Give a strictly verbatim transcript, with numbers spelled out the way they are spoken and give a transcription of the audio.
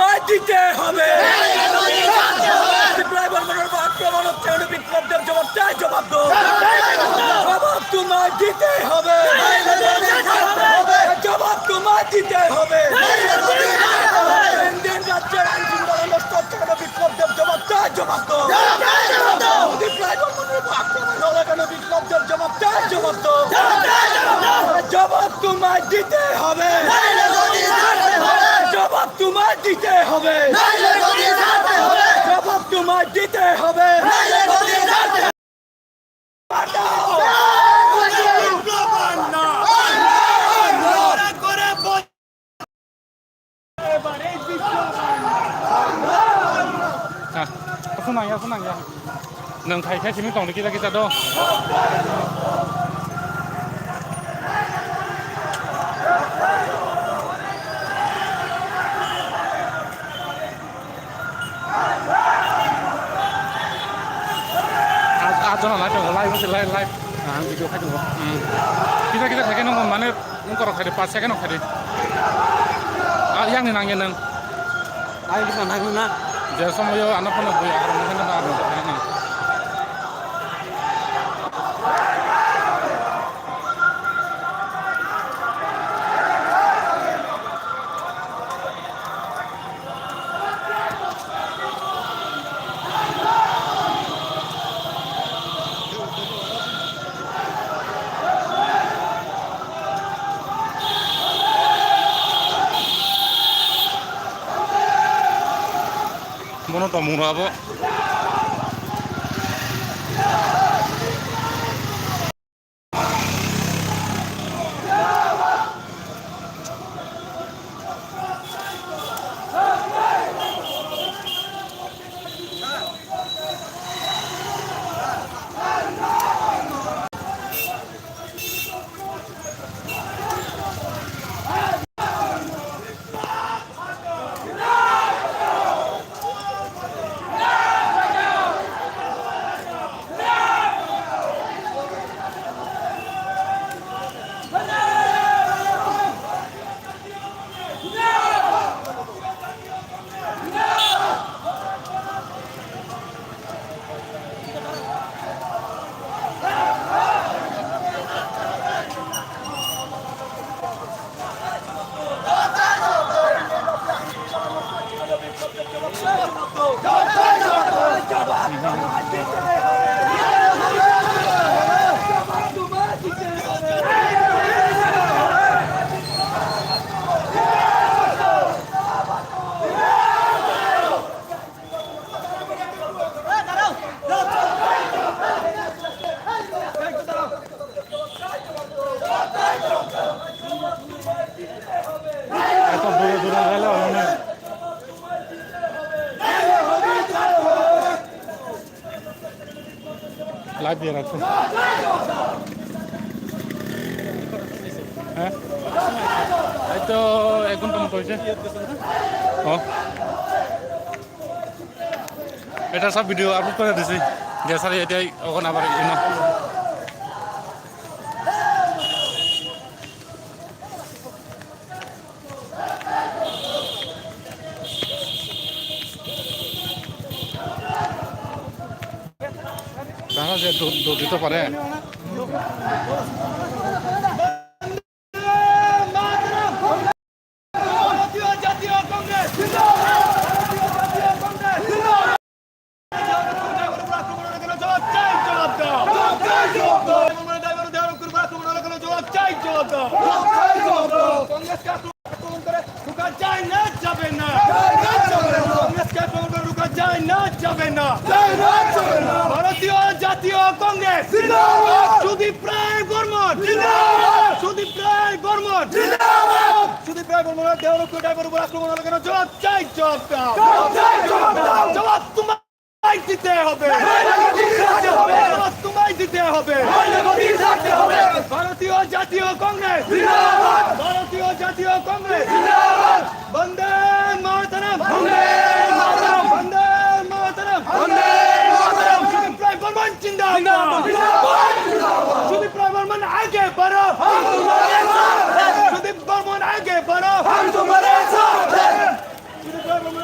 তোমায় দিতে হবে। ত্রিপুরায় বর্বর আক্রমণ হচ্ছে, বিপ্লব দেব জবাব চাই, জবাব দাও। জবাব তোমায় দিতে হবে। জবাব তোমায় দিতে হবে। ইন্ডিয়ান রাজ্যের আইন শৃঙ্খলা নষ্ট হচ্ছে কেন? বিপ্লব দেব জবাব চাই, জবাব দাও। ত্রিপুরায় বর্বর আক্রমণ হলো কেন? বিপ্লব দেব জবাব চাই, জবাব দাও। জবাব তোমায় দিতে হবে। জবাব তোমায় দিতে হবে। নইলে গদি ছাড়তে হবে। জবাব তোমায় দিতে হবে। নইলে গদি ছাড়তে হবে। Ha, aswk nang ya, aswk nang ya. Nwng khai khai simi tongdi kisa kisa do. Ach-, achana nai tongo, live se live, live. Ang video khai tongo. Hmm. Kisa kisa khai khe nang mane, wngkorok khai di, pas second khai di. Ah, yang ni nang ya nang. Ai, bisa nang na. Je somoyo ano phone bui aram na na na. Bono tongmung rw abo. Live দিয়ে রাখো। হ্যাঁ? এই তো এক ঘন্টা মতো হয়েছে। ও। এটা সব ভিডিও আপলোড করে দিছি। যে স্যার এটাই ওখানে আবার ইনো। তারা যে দৌ-, দৌড় দিতে পারে। ভারতীয় জাতীয় কংগ্রেস জিন্দাবাদ! ভারতীয় জাতীয় কংগ্রেস জিন্দাবাদ! জবাব চাই, জবাব দাও। জবাব চাই, জবাব দাও। জবাব চাই, জবাব দাও। জবাব চাই, জবাব দাও। কংগ্রেসকে আক্রমণ করে রুখা যায় না, যাবে না। যায় না, যাবে না। কংগ্রেসকে আক্রমণ করে রুখা যায় না, যাবে না। যায় না, যাবে না। ভারতীয় জাতীয় কংগ্রেস জিন্দাবাদ। সুদীপ রায় বর্মন জিন্দাবাদ। সুদীপ রায় বর্মন জিন্দাবাদ। সুদীপ রায় বর্মনের দেহরক্ষী ড্রাইভার উপর আক্রমণ হলো কেন? জবাব চাই, জবাব দাও। জবাব চাই, জবাব দাও। জবাব তোমায় দিতে হবে। নইলে গদি ছাড়তে হবে। জবাব তোমায় দিতে হবে। নইলে গদি ছাড়তে হবে। ভারতীয় জাতীয় কংগ্রেস জিন্দাবাদ। ভারতীয় জাতীয় কংগ্রেস জিন্দাবাদ। বন্দে মাতরম। বন্দে মাতরম। বন্দে মাতরম। বন্দে মাতরম। সুদীপ রায় বর্মন জিন্দাবাদ। জিন্দাবাদ। সুদীপ রায় বর্মন আগে বাড়ো। हम तुम्हारे साथ हैं। সুদীপ বর্মন আগে বাড়ো। हम तुम्हारे साथ हैं। সুদীপ রায় বর্মন